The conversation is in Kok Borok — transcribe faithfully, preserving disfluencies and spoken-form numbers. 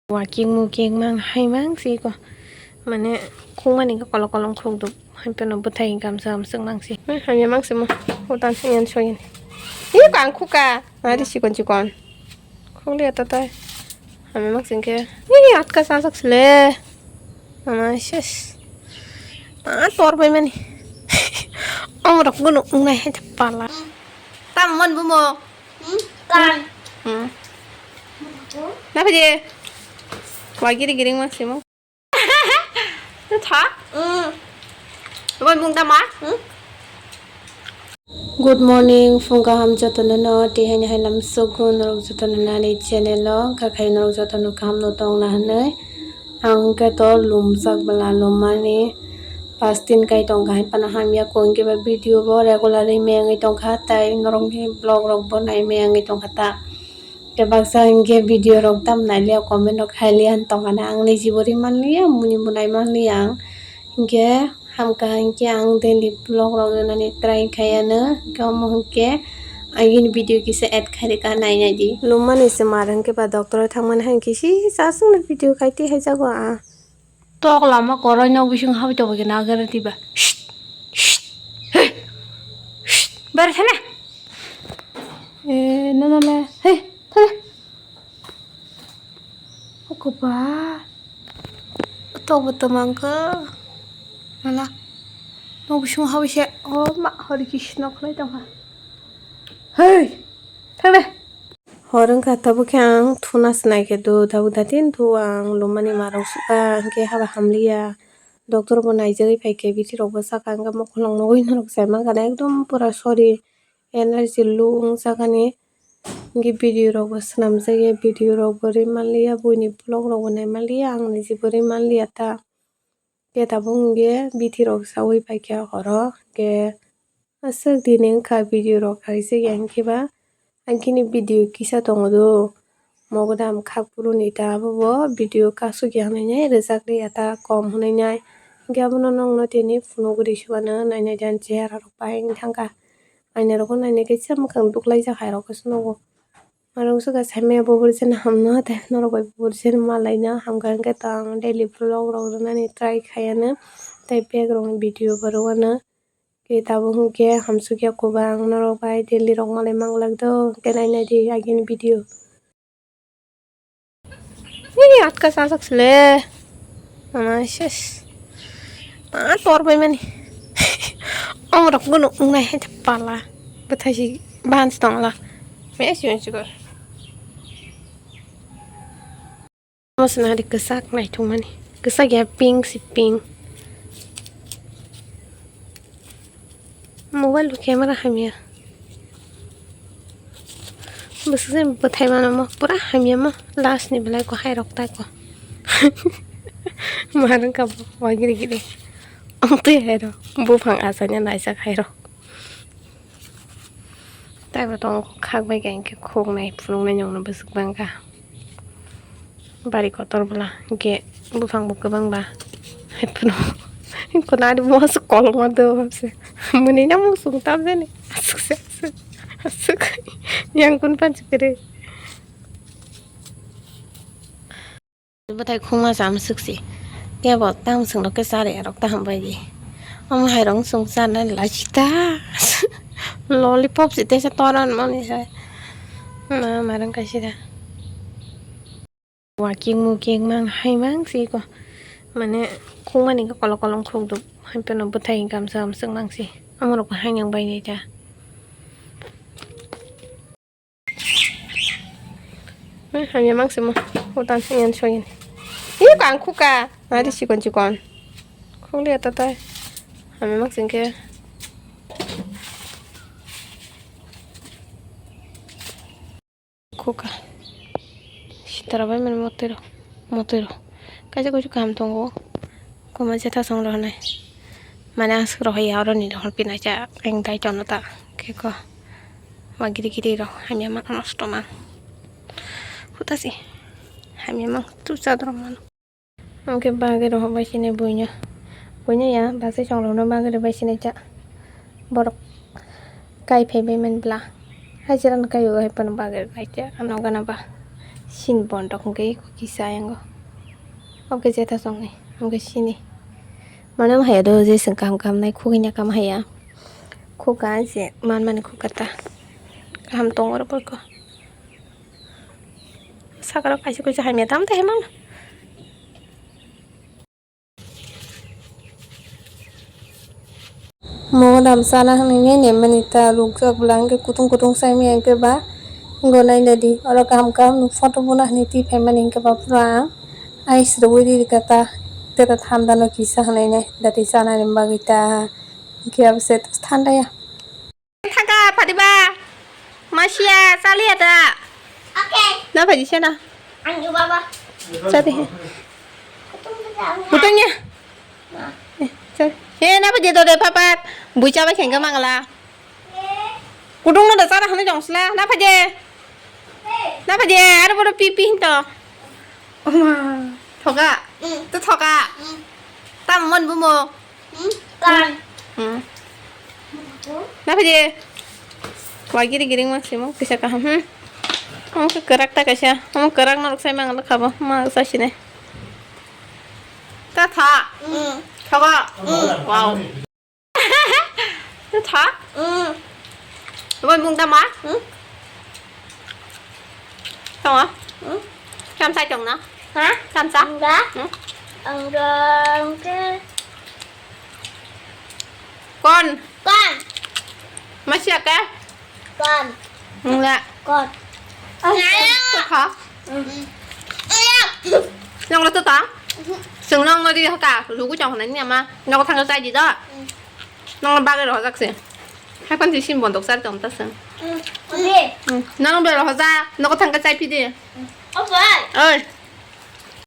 Walking muking mang hai mang si ko. Mane khungmani ko kolok kolok khuk duk. Hai peno bwthai gamsa gamsuk mang si. Hmm, hamya mang si mo. Hutan siyan soyin. Ih, kang khuka. Ari sikon sikon. Khuk liya tatai. Hamya mang singke. Ih, atka sasak sile. Mama ses. Ah, tor bai mani. Om rok gunu ungnai hai pala. Tam mon bumo. Hmm? Kan. Hmm. Napa je? Wah, giri giri maksimo. Tha? Hmm. Wan mung tama? Hmm? Good morning, phung kaham jotono no, tihai ni hai lam sugun norok jotono nani channel o, kakhai norok jotono kaham no tong na hinui. Ang khe to lumjak bwla, lummani paanch din kai tongkha, hai phano hamya, kung khe ba video bo regular wi mengwi tongkha, tai norokni vlog rok bo nai mengwi tongkha ta. Khe baksa hinkhe video rok tam nai liya, comment rok khai liya, tongkha na ang nijibo ri man liya, muni bo nai man liya ang. Hinkhe hamkha hinkhe ang daily vlog rok rwnani try khai ano, hinkhe omo hinkhe agini video kisa add khai rwkha, nai nai di. Lummani se mar hinkhe ba doctor o thangmani hai kisi chasungni video khai twi hai jago a. Tok lama koroi nok bising habi tongba khe nagara tiba. Shh, shh, hey, shh, bare thana. Eh, no, no, no, hey, thana. Oko ba. Tok bo tomang ko. Mala. Nok bising habi se. Oh, ma, hori kisi nok lai tongha. Hey, thana. Hor wngkha, tabuk khe ang thuna swnai khe do, tabuk datin do ang lumani marok suka, hinkhe haba hamliya. Doctor bo naijagwi phaikhe, bithi rok bo sakha, hinkhe mokolong nugwi norok chai mankha na, ekdom pura sori, energy low wngjakani. Hinkhe video rok bo swnamjakya, video rok bo ri manliya, buini vlog rok bo nai manliya, ang nijibo ri manliya ta. Khe tabuk hinkhe bithi rok chaui paikha horo, khe aswk dini wngkha video rok khaijak ya hinkhe ba, agini video kisa tongo do, mogodam khak phuru ni ta, abo bo video kasuk ya hinwi nai rwjak liya ta, kom hinwi nai, hinkhe abono nokno tini phunugwi rwsibano nainai di ani chehara rok pai wng thangkha, aina rogo nainai khe se mwkhang duklaijak hai rok khe se nugo. Aro wngsuka saimaya bo burjani hamno tei norok bai burjani malaina hamkha, hinkhe to ang daily vlog rok rwnani try khaiano tei bag rokni video bo rwano. Khe tabuk hinkhe hamsukya kwbang norok bai daily rok malai manglak do, hinkhe nainai di agini video. Nini atka sajak sile. Mama ses. Ah, tor bai mani. Om rok gunu ungnai hai pala. Bwthai si ban si tongla. Mes yun si gor. Mosna hari kwchak naithok mani. Kwchak ya pink si pink. Mobile bo camera hamya. Bwswk se bwthai mano mo pura hamya mo last ni belai ko hai rok tai ko. Marwng ka bo wagiri giri. Ongtwi hai rok buphang asanya naijak hai rok. Tai bo tongo khak bai khe khok nai phunuk nai nong no bwswk bang kha. Bari kotor bwla, hinkhe buphang bo kwbang ba. Hai phano, kunani moso kolokma do se. Mwnwi na muchung tam jani. Aswk se, aswk, aswk. Yang kun panchi kwrwi. Bwthai khungma cham swk si. Kebo tamo chwng rok khe chari rok ta hambai di. Omo hai rok chwng charnai lai si ta. Lollipop si tesa toran mani sai. Ma, marwng kaisa da. Walking muking mang hai mang si ko. Mane khungmani ko kolok kolok khuk duk. Hai peno bwthai gamsa gamsuk mang si. Amo rok hai nang bai nai ta. Hmm, hamya mang si mo. Hutan siyan soyin. Ih, kang khuka. Ari sikon sikon. Khuk liya tatai. Hamya mang singke. Khuka. Sitara bai mani motero. Motero. Kaisa kuisu kaham tongo. Koma jetha song rohonai. Mane aswk rohoi ya oroni rohor pinai cha. Eng dai tono ta. Keko. Wa giri giri rok. Hamya mang nosto mang. Hutasi. Hamya mang tu chadro mang. Omo khe bagwi rok bai sini buino, buino ya bachai chwng rokno bagwi rok bai sini cha borok kai phai bai mani bwla hai cherano kai o hai phano bagwi rok nai cha ano gana ba Sini bondok hwnkhe kisa yango. Oke jetha songnai, oke sini. Mane haya do je seng kaham kaham nai khugui na kam haya. Khuka je man mani khuka ta. Kaham tongo ro porko. Sakaro kaisa kuisa hamya tam ta hemang. Mo dam sana hwnwi nai nai mani ta rukjak bwla hwnkhe kutung kutung sai maya hwnkhe ba. Hingo nai nai di oro kaham kaham photo bono hwnwi twi phai mani hwnkhe ba phuru ang ice rwui riri kha ta tei ta thanda no kisa hwnwi nai dati chanani bagwi ta hwnkhe abo se thanda ya. Thaka phadiba. Masia chaliya da. Okay. Na phaji sena. Ang ju baba. Chari he. Kutung ya. Eh, chari. He na phaji do de papa. Bui chaba khengga mangla. Kutung no da chara hanu jongsla. Na phaji. Na phaji aro bodo pi pi hinto. Oma. Thoka. Mm. To thoka. Mm. Tam mon bumo. Hmm? Kan. Hmm. Na phaji. Wa giri giri ma simo kisa kaham. Hmm. Omo khe kwrak ta kaisa. Omo kwrak norok sai mang khabo. Ma sa sine. Ta tha. Hmm. Thogo. Hmm. Wow. Ta tha. Hmm. Bo mung ta ma? Hmm. Tongo? Hmm? Kamsa tongna? Ha? Kamsa? Enggak. Hmm? Enggak, enggak. Kon? Kon. Masih ya, Kak? Kon. Enggak. Kon. Tuh, ha? Hmm. Enggak. Yang lo tuh, tang? Hmm. Sing nang lo di ka, lu ku chong na ni ama. Nang ko thang ka di da. Hmm. Nang bagwi rohorjak se. Hai phan si sim bondok sar tong ta se. Hmm. Oke. Hmm. Nang bai rohorjak, nogo thang ka chai phi de. Hmm. Oke. Oi.